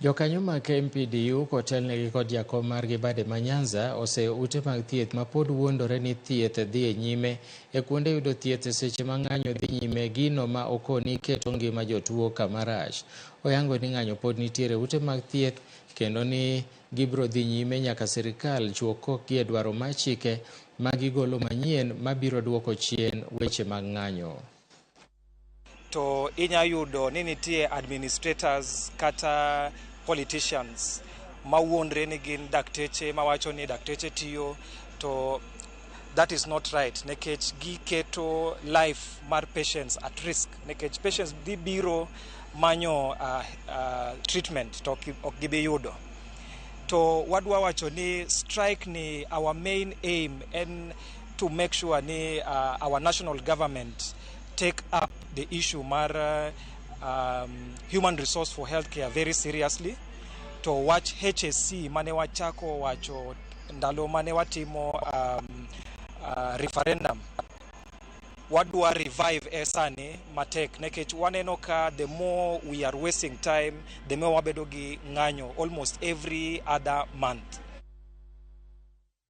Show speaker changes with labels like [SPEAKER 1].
[SPEAKER 1] Jokanyo mag MPDU kotelnegi kod jakom margi Bade ma Nyanza oseyo ute mag thieth ma pod wuondore ni thieth dhi e nyime e kuonde yudo thieth e seche ma ng'anyo dhi nyime, gino ma okoni keto ngima jotuo kama rach. Oyango ni ng'anyo pod nitiere ute mag thieth kendo ni gibiro dhi nyime nyaka sirikal chuo kokgi e dwaro mar chike ma gigolo manyien mabiro duoko chien weche mag ng'anyo.
[SPEAKER 2] To inya yudo ni nitie administrators kata politicians mawuondre ni gin dakteche, mawacho ni dakteche tiyo, to that is not right, nikech giketo life mar patients at risk, nikech patients dhi biro manyo treatment to ok gibi yudo. To wadwa wacho ni strike ni, our main aim en to make sure ni our national government take up the issue mar human resource for healthcare very seriously. To wach HSC mane wachako wacho ndalo mane watimo referendum, wadwa revive e sani matek, nikech waneno ka the more we are wasting time, the more wabedo gi ng'anyo almost every other month.